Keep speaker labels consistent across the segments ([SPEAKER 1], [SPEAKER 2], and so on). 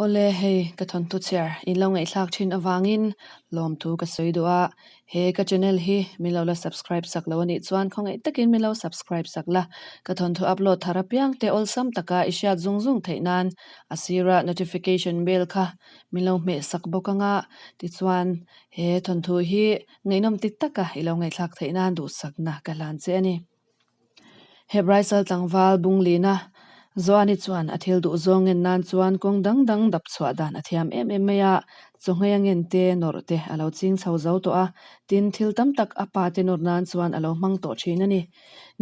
[SPEAKER 1] Awle, hei ka thawnthu chhiar in lo ngaihthlak thin avangin lawmthu ka sawi duh a, he ka channel hi min lo la subscribe sak lo anih chuan khawngaih takin min lo subscribe sak la, ka thawnthu upload thar apiang te awlsam taka i hriat zung zung theih nan a sira notification bell kha min lo hmeh sak bawk anga, tichuan he thawnthu hi ngaihnawm ti taka i lo ngaihthlak theih nan duhsakna ka hlan che a ni. Hebrai sal tlangval Bunglina Joani chuan a thil duh zawng ngen nan chuan kawng dang dang dap chhuah dan a thiam em em mai a, chawhngei a ngen te, nawrh te a lo ching chho zo tawh a, tin thil tam tak a pa te nawr nan chuan a lo hmang tawh thin a ni.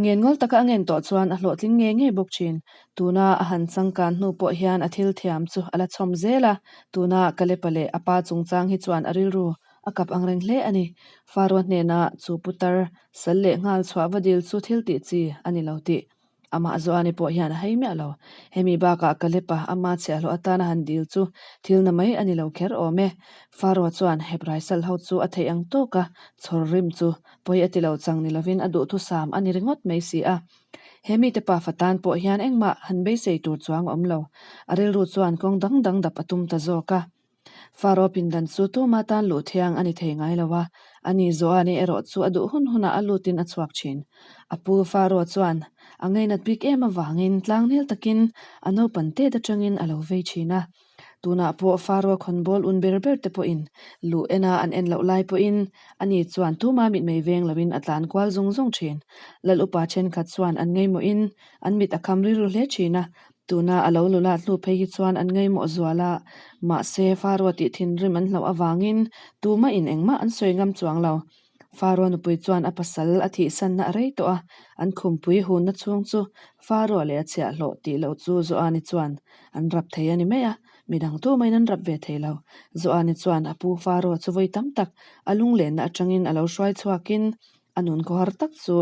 [SPEAKER 1] Ngen ngawl taka a ngen tawh chuan a hlawhtling ngei ngei bawk thin. Tuna a han changkan hnu pawh hian a thil thiam chu a la chhawm zel a, tuna Kalepa leh a pa chungchang hi chuan a rilru A kap ang reng hle a ni. Faroa hnena chu putar sal leh nghal chhuah va dil chu thil tih chi a ni lo tih amah Joani pawh hian a hei miah lo. Hemi bakah Kalepa ama chhiahhlawh atana han dil chu thil na mai a ni lo kher awm e. Faroa chuan Hebrai sal ho chu a theih ang tawka chhawr rim chu pawi a ti lo chang ni lovin a duhthusam a ni ringawt mai si a. He mite pafa tan pawh hian engmah han beisei tur chuang a awm lo. A rilru chuan kawng dang dang dap a tum ta zawk a. Faro pindan chu tuma tan luh thiang a ni thei ngai lo a, ani Joani erawh chu a duh hun hunah a lutin a chhuak thin. A pu Faro chuan a ngainat bik em avangin tlangnel takin a naupan tet atangin a lo vei thin a. Tunah pawh Faro khawnbawl un ber ber te pawhin luh ena an en loh lai pawhin ani chuan tuma mitmei veng loin a tlan kual zung zung thin. Lal upa thenkhat chuan an ngaimawhin an mit a kham rilru hle thin a, Tuna a lo lulat hnu phei hi chuan an ngaimawh zual a, mahse Faroa tih thinrim an hlauh avangin tumah in engmah an sawi ngam chuang lo. Faroa nupui chuan a pasal a thihsanna a rei tawh a, an khumpui hunna chhung chu Faroa leh a chhiahhlawh tih loh chu Joani chuan an rap thei a ni mai a, midang tumahin an rap ve thei lo. Joani chuan a pu Faroa chu vawi tam tak a lunglenna atangin a lo hruai chhuakin A nun khawhar tak chu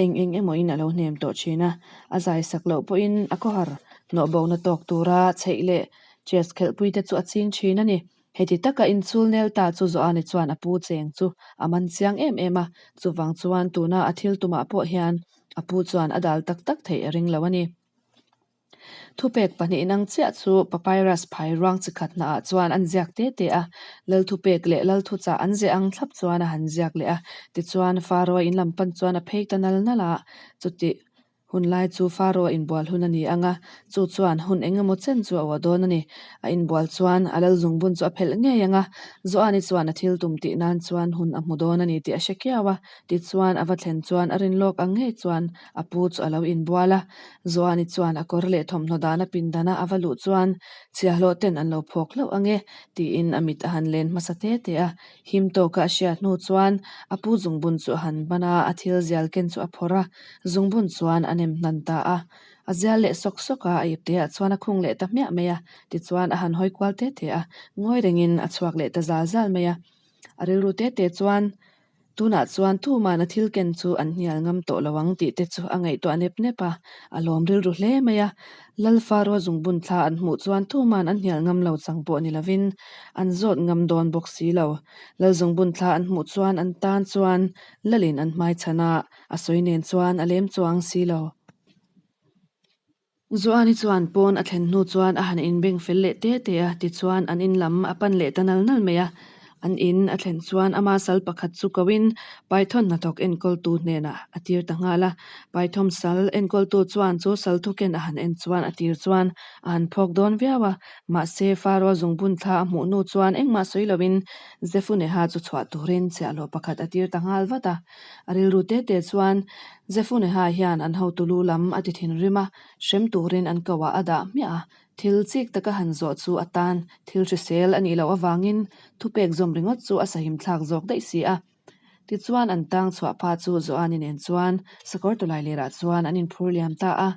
[SPEAKER 1] eng eng emawin a lo hnem tawh thin a, a zai sak loh pawhin a khawhar hnawh bona tawk tura chheih leh chess khelhpuite chu a ching thin a ni. Heti taka inchul nel ta chu Joani chuan a pu cheng chu a man chiang em em a, chuvang chuan tuna a thil tumah pawh hian a pu chuan a dal tak tak theih a ring lo a ni. Thupek pahnih nang chiah chu papyrus phai ruang chi khat hnaah chuan an ziak te te a, lal thupek leh lal thuchah an ziah ang thlap chuan a han ziak leh a, tichuan Pharaoh in lam pan chuan a phei ta nal nal a, chutih hun lai chu Pharaoh inbual hun a ni ang a, chu chuan hun eng emaw chen chu a uah dawn a ni. A inbual chuan a lal zungbun chu a phelh ngei ang a, Joani chuan a thil tum tih nan chuan hun a hmu dawn a ni tih a hre kiau a, tichuan a va thlen chuan a rin lawk ang ngei chuan A pu chu a lo inbual a, Joani chuan a kawr leh thawmhnaw dahna pindana a va luh chuan chhiahhlawh ten an lo phawk hlauh ang e tiin a mit a han len hmasa te te a. Him tawka a hriat hnu chuan a pu zungbun chu a han ban a, a thil zial ken chu a phawrh a, zungbun chuan a nem hnan ta a. A zial leh sawk sawk a, a ipteah chuan a khung leh ta hmiah mai a, tichuan a han hawi kual te te a, ngawi rengin a chhuak leh ta zal zal mai a. A rilru te te chuan Tunah chuan tuman a thil ken chu an hnial ngam tawh lo ang tih te chu a ngaihtuah nep nep a, a lawm rilru hle mai a. Lal Faroa zungbun thla an hmuh chuan tuman an hnial ngam lo chang pawh ni lovin an zawt ngam dawn bawk si lo. Lal zungbun thla an hmuh chuan an tan chuan Lalin an hmaichhan a, a sawi nen chuan a lem chuang si lo. Joani chuan pawn a thlen hnu chuan a han inbeng fel leh te te a, tichuan an in lam a pan leh ta nal nal mai a. An in a thlen chuan ama sal pakhat chu koin Python hnathawk enkawltu hnenah a tir ta nghal a. Python sal enkawltu chuan chu sal thuken a han en chuan a tir chuan a han phawk dawn viau a, mahse Pharaoh zungbun thla a hmuh hnu chuan engmah sawi loin Zefuneha chu chhuah turin chhiahhlawh pakhat a tir ta nghal vat a. A rilru te te chuan Zefuneha hian an hotu lu lam a ti thinrim a, hrem turin an ko ah a dah hmiah a, thil chik taka han zawh chu a tan thil hrisel a nih loh avangin thupek zawm ringawt chu a sahim thlak zawk daih si a. Tichuan an tang chhuah pa chu Joani nen chuan sakawr tawlai lerah chuan an inphur liam ta a.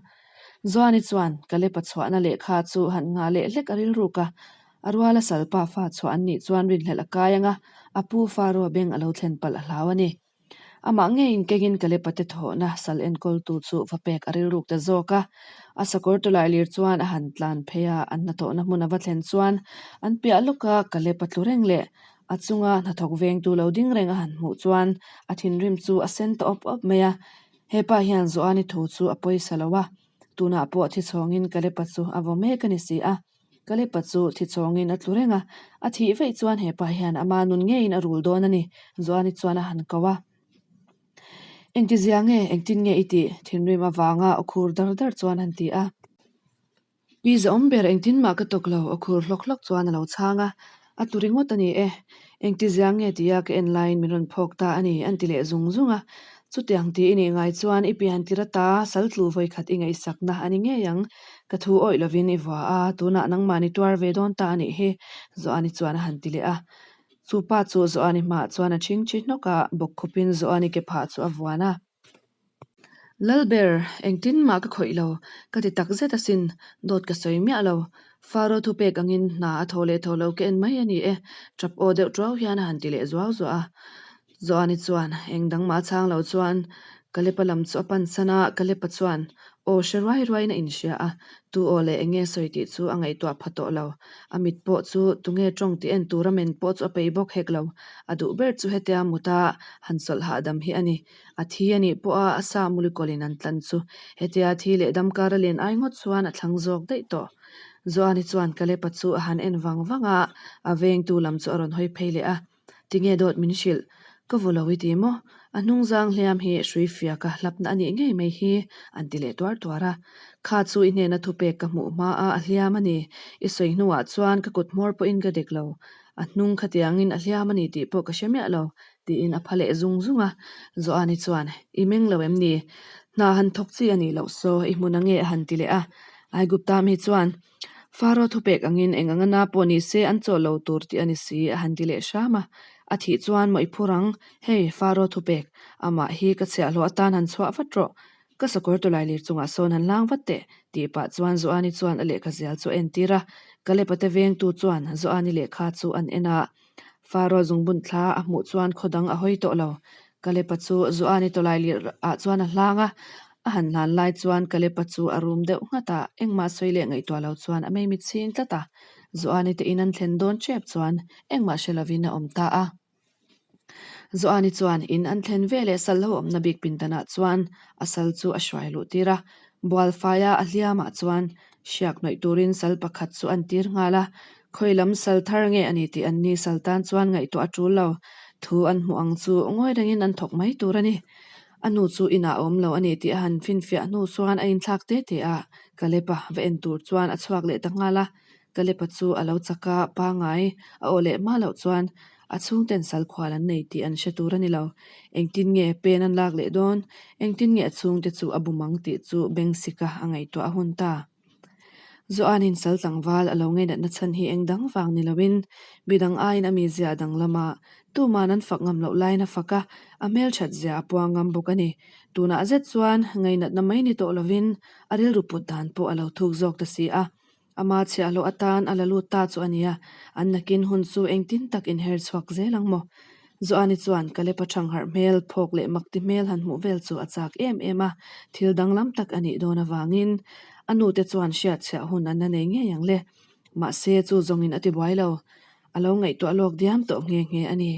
[SPEAKER 1] Joani chuan Kalepa chhuahna lehkha chu han nghah leh hlek a rilruk a, a ruala salpa fa chhuah an nih chuan rinhlelh a kai ang a, a pu Faroa beng a lo thlen palh a hlau a ni. Amah ngeiin kengin Kalepa te thawhna sal enkawltu chu va pek a rilruk ta zawk a. A sakawr tawlai lir chuan a han tlan phei a, an hnathawhna hmun a va thlen chuan an piah lawka Kalepa tlu reng leh a chunga hnathawk vengtu lo ding reng a han hmuh chuan a thinrim chu a sen ta awp awp mai a. Hepa hian Joani thu chu a pawisa lo a, tunah pawh thichhawngin Kalepa chu a vaw mek a ni si a. Kalepa chu thi chawngin a tlu reng a, a thih vaih chuan hepa hian ama nun ngeiin a rul dawn a ni, Joani chuan a han ko a. Engtizia nge, engtin nge i tih? Thinrim avanga aw khur dar dar chuan han ti a. Pi Zaawm ber engtin mah ka tawk lo, aw khur hlawk hlawk chuan a lo chhang a. A tlu ringawt a ni e. Engtizia nge tia ka en laiin min rawn phawk ta a ni, an ti leh zung zung a. Chutiang tih i nih ngai chuan i pian tir ata sal tlu vawikhat i ngaihsakna a ni ngei ang. Ka thu awih lovin i vua a, tunah nangmahni tuar ve dawn ta a nih hi, Joani chuan a han ti leh a. Chu pa chu Joani hmaah chuan a chingchi hnawk a, bawkkhupin Joani ke phah chu a vuan a. Lalber, engtin mah ka khawih lo, ka ti tak zet asin, dawt ka sawi miah lo. Faro thupek angin hna a thaw leh thaw lo ka en mai a ni e, tap aw deuh tuau hian a han ti leh zuau zuah a. Joani chuan eng dang mah a chhang lo chuan Kalepa lam chu a pan san a, Kalepa chuan aw hre ruai ruaiin a inhria a, tu aw leh eng nge sawi tih chu a ngaihtuah pha tawh lo. A mit pawh chu tunge tawng tih en tura men pawh chu a peih bawk hek lo. A duh ber chu hetia muta han chawlh hahdam hi a ni. A thi a nih pawha a sa mulikawlin an tlan chu hetia thi leh dam kara len ai ngawt chuan a thlang zawk daih tawh. Joani chuan Kalepa chu a han en vang vang a, a vengtu lam chu a rawn hawi phei leh a. Tinge dawt min hrilh? Ka vaw lo i ti maw? A hnungzang hliam hi hrui fiaka hlapna a nih ngei mai hi, an ti leh tuar tuar a. Kha chu i hnena thupek ka hmuh hma a, a hliam a ni. I sawi hnuah chuan ka kut hmawr pawhin ka dek lo. A hnung khatiangin a hliam a ni tih pawh ka hre miah lo, tiin a pha leh zung zung a. Joani chuan, I meng lo em ni? Hna han thawk chi a nih loh saw, i hmun ange a han ti leh a. Aigupta mi chuan, Faro thupek angin eng anga na pawh ni se an chaw lo tur tih a ni si, a han ti leh hram a. A thih chuan maw i phur ang? Hei, Faro thupek, amah hi ka chhiahhlawh atan han chhuah vat rawh. Ka sakawr tawlailir chungah sawn han lang vat teh, tih pah chuan Joani chuan a lehkha zial chu a entir a. Kalepa-te vengtu chuan Joani lehkha chu an en a. Faro zungbun thla a hmuh chuan khaw dang a hawi tawh lo. Kalepa chu Joani tawlailir ah chuan a hlang a, a han hlan lai chuan Kalepa chu a rum deuh nghat a, engmah sawi leh ngaihtuah lo chuan a mei mit chhing tlat a. Joani te in an thlen dawn tep chuan engmah hre lovin a awm ta a. Joani chuan in an thlen veleh sal ho awmna bik pindanah chuan a sal chu a hruai luh tir a, bualfaia a hliamah chuan hriak hnawih turin sal pakhat chu an tir nghal a, khawi lam sal thar nge a ni tih an ni sal tan chuan ngaihtuah a tul lo, thu an hmuh ang chu ngawi rengin an thawk mai tur a ni. A nu chu inah a awm lo a ni tih a han finfiah hnu chuan a inthlak te te a, Kalepa va en tur chuan a chhuak leh ta nghal a, Kalepa chu a lo chak a, pangai a aw leh hma loh chuan a chhungten sal khual an nei tih an hre tur a ni lo. Engtin nge pen an lak leh dawn? Engtin nge a chhungte chu a bum ang tih chu Bengsika a ngaihtuah a hun ta. Joanin sal tlangval a lo ngeinatna chhan hi eng dang vang ni loin midang aiin a mizia a danglam a, tuman an fak ngam loh laiin a fak a, a hmelthat zia a puang ngam bawk a ni. Tunah zet chuan ngeinatna mai ni tawh lovin a rilru put dan pawh a lo thuk zawk ta si a. Ama chhiahhlawh atan a la lut ta chu a nia, an nakin hun chu engtin tak inher chhuak zel ang maw? Joani chuan Kalepa thangharh hmel, phawk leh makti hmel han hmuh vel chu a chak em em a, thil danglam tak a nih dawn avangin a nute chuan hriatchhiah hun an la nei ngei ang le. Mahse, chu zawngin a ti buai lo. A lo ngaihtuah lawk diam tawh nghe nghe a ni.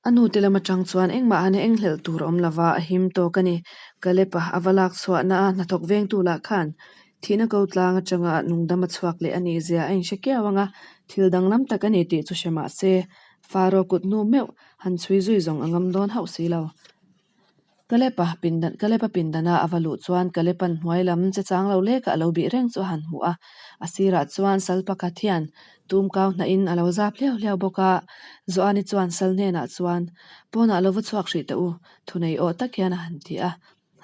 [SPEAKER 1] A nute lam atang chuan engmah han enghlelh tur a awm lova, a him tawk a ni. Kalepa a va lak chhuahna a hnathawk vengtu lah khan thihna ko tlang atanga nungdam a chhuak leh a nih zia a inhre kiau ang a, thil danglam tak a ni tih chu hre mah se, Faro kut hnu meuh han chhui zui zawng a ngam dawn hauh si lo. Kalepa pindan Kalepa pindana a va luh chuan Kalepa'n hnuai lam che chang lo leka a lo bih reng chu a han hmuh a, a sirah chuan sal pakhat hian tum kau hnahin a lo zap hliau hliau bawk a. Joani chuan sal hnenah chuan, Pawnah lo va chhuak hrih teh u, thunei aw tak hian a han ti a.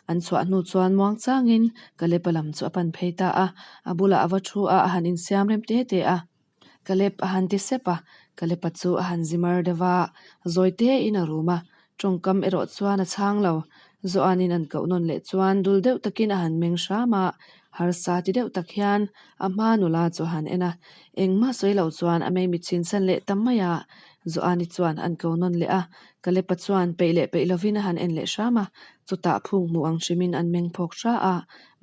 [SPEAKER 1] An chhuah hnu chuan muang changin Kalepa lam chu a pan phei ta a, a bulah a va thu a, a han insiam rem te te a. Kalep a han ti sep a, Kalepa chu a han zi mar deuh a, zawi tein a rum a, tawngkam erawh chuan a chhang lo. Joanin an koh nawn leh chuan dul deuh takin a han meng hram a, harsa ti deuh tak hian a hma nula chu a han en a, engmah sawi loh chuan a mei mit chhinsan leh ta mai a. Joani chuan an ko nawn leh a, Kalepa chuan peih leh peih lovin a han en leh hram a, chutah phung hmuh ang hrimin an meng phawk hra a,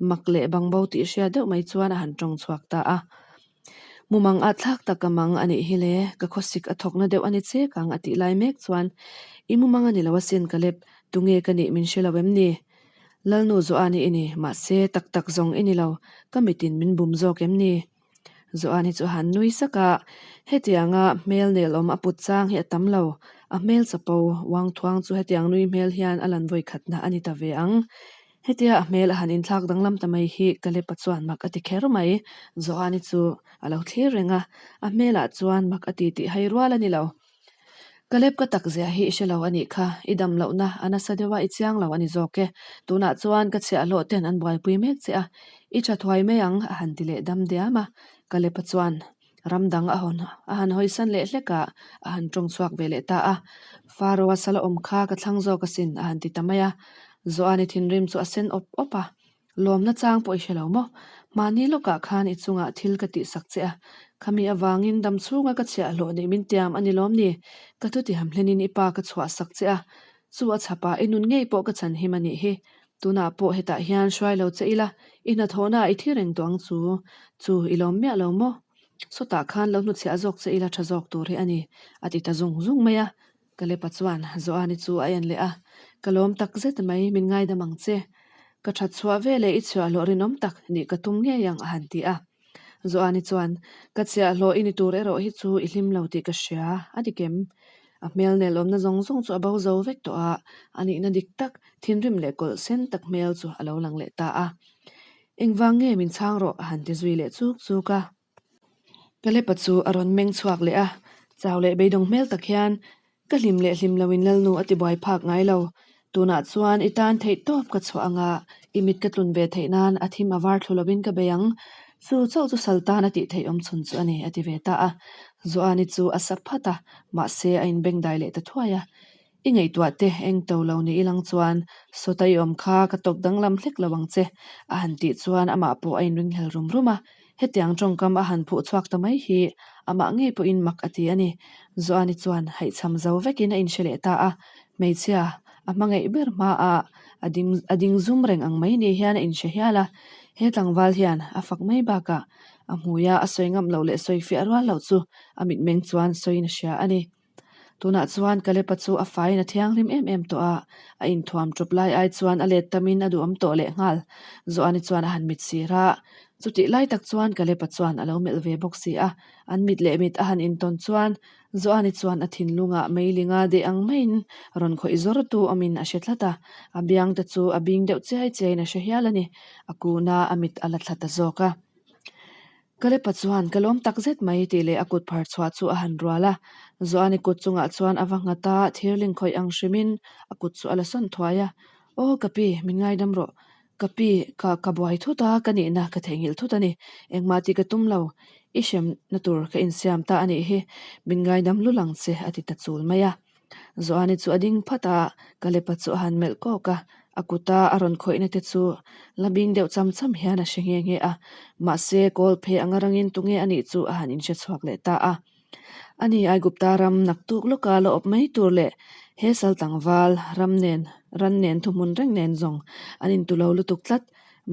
[SPEAKER 1] mak leh bangbo tih hria deuh mai chuan a han tawng chhuak ta a. Mumang ah thlak tak a mang a nih hi le, ka khawsik a thawkna deuh a ni chek ang a tih lai mek chuan i mumang a ni lo asin Kalep, tunge ka nih min hre lo em ni? Lalnu Joani i ni, mahse tak tak zawng i ni lo, ka mitin min bum zawk em ni? Joani chu a han nui sak a, hetianga hmel nelawm a put chang hi a tam lo. A hmel chapo uang thuang chu hetiang nui hmel hian a lan vawi khatna a ni ta ve ang. Hetia a hmel a han inthlak danglam ta mai hi Kalepa chuan mak a ti kher mai. Joani chu a lo thlir reng a, a hmelah chuan mak a ti tih hai rual a ni lo. Kalep ka tak zia hi i hre lo a nih kha, i dam lohna a nasa deuh a i chiang lo a ni zawk e. Tunah chuan ka chhiahhlawh ten an buaipui mek che a, i tha thuai mai ang a han ti leh dam diam a. Kalepa chuan ram dang a hawn a han hawisan leh hlek a, a han tawng chhuak ve leh ta a. Faro-a sal a awm kha ka thlang zawk asin a han ti ta mai a. Joani thinrim chu a sen awp awp a. Lawmna chang pawh i hre lo maw? Mahni lawkah khan i chungah thil ka tihsak che a, khami avangin dam chhunga ka chhiahhlawh nih min tiam a ni lawm ni? Ka thuti ham hlenin i pa ka chhuahsak che a, chu a chhapah i nun ngei pawh ka chhan him a nih hi. Tunah pawh hetah hian hruai lo che ila, i hnathawhnaah i thi reng tawh ang chu. Chu i lawm miah lo maw? Sawtah khan lo hnuchhiah zawk che ila tha zawk tur hi a ni, a ti ta zung zung mai a. Kalepa chuan Joani chu a en leh a, Ka lawm tak zet mai, min ngaidam ang che. Ka that chhuah ve leh i chhiahhlawh rinawm tak nih ka tum ngei ang a han ti a. Joani chuan, Ka chhiahhlawh i ni tur erawh hi chu i hlim lo tih ka hria, a ti kem. A hmel nelawmna zawng zawng chu a bo zo vek tawh a, a nihna dik tak, thinrim leh kawlh sen tak hmel chu a lo lang leh ta a. Engvang nge min chhang rawh a han ti zui leh chuk chuk a. Kalepa chu a rawn meng chhuak leh a, chau leh beidawng hmel tak hian, Ka hlim leh hlim loin Lalnu a ti buai phak ngai lo. Tunah chuan i tan theih tawp ka chhuah anga i mit ka tlun ve theih nan a thim a var thlu loin ka bei ang. Chu chauh chu sal tan a tih theih awm chhun chu a ni, a ti ve ta a. Joani chu a sa phat a, mahse a inbengdai leh ta thuai a. I ngaihtuah te eng to lo ni ilang chuan sawta i awm kha ka tawk danglam hlek lo ang che, a han tih chuan amah pawh a inringhlel rum rum a. Hetiang tawngkam a han phuh chhuak ta mai hi amah ngei pawhin mak a ti a ni. Joani chuan haihchham zo vekin a inhre leh ta a, hmeichhia a hmangaih ber hmaah a ding a ding zum reng ang mai ni hian a inhre hial a. He tlangval hian a fak mai bakah a hmuia a sawi ngam loh leh sawi fiah rual loh chu a mitmeng chuan sawiin a hria a ni. Tunah chuan Kalepa chu a faiin a thianghlim em em tawh a, a inthuam ṭawp lai ai chuan a let tamin a duhawm tawh lehnghal. Joani chuan a han mit sir a, chutih lai tak chuan Kalepa chuan a lo melh ve bawk si a. An mit leh mit a han intawn chuan Joani chuan a thinlungah meilinga deh ang maiin rawn khawih zawr tu awmin a hre tlat a, a biang te chu a bing deuh chiai chiaiin a hre hial a ni. A kuna a mit a la thla ta zawk a. Kalepa chuan, Ka lawm tak zet mai tih leh a kut phar chhuah chu a han rual a. Joani kut chungah chuan a va nghat a, thirling khawih ang hrimin a kut chu a la sawn thuai a. Aw ka pi, min ngaidam rawh. Ka pi, ka ka buai thut a, ka nihna ka theihnghilh thut a ni. Engmah tih ka tum lo. I hremna tur ka insiam ta a nih hi. Min ngaidam lul ang che, a ti ta chul mai a. Joani chu a ding phat a, Kalepa chu a han melh kawk a, a kuta a rawn khawihna te chu la bing deuh cham cham hian a hre nghe nghe a, mahse kawl phei anga rangin tunge a nih chu a han inhre chhuak leh ta a. Ani Aigupta ram naktuk lawka la awp mai tur leh he sal tlangval ram nen ran nen thuhmun reng nen zawng an intu lo lutuk tlat.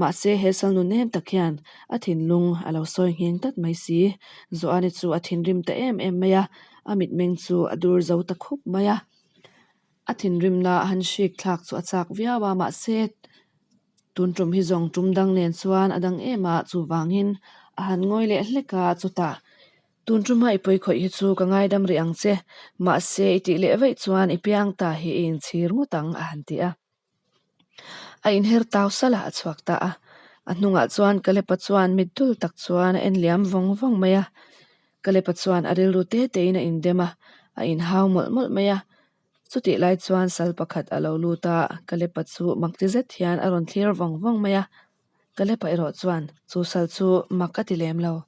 [SPEAKER 1] Mahse he sal nu nem tak hian a thinlung a lo sawi ngheng tlat mai si. Joani chu a thinrim ta em em mai a, a mitmeng chu a dur zo ta khup mai a. A thinrimna a han hrik thlak chu a chak viau a, mahse tun tum hi zawng tum dang nen chuan a dang em a, chuvangin a han ngawi leh hlek a, chutah Tun tuma i pawi khawih hi chu ka ngaidam rih ang che, mahse i tih leh vaih chuan i piang ta hi i inchhir ngawt ang a han ti a. A inher tau salh a, a chhuak ta a. A hnungah chuan Kalepa chuan mit dul tak chuan a en liam vawng vawng mai a. Kalepa chuan a rilru te tein a indem a, a inhau mawlh mawlh mai a. Chutih lai chuan sal pakhat a lo lut a, Kalepa chu makti zet hian a rawn thlir vawng vawng mai a. Kalepa erawh chuan chu sal chu mak a ti lem lo.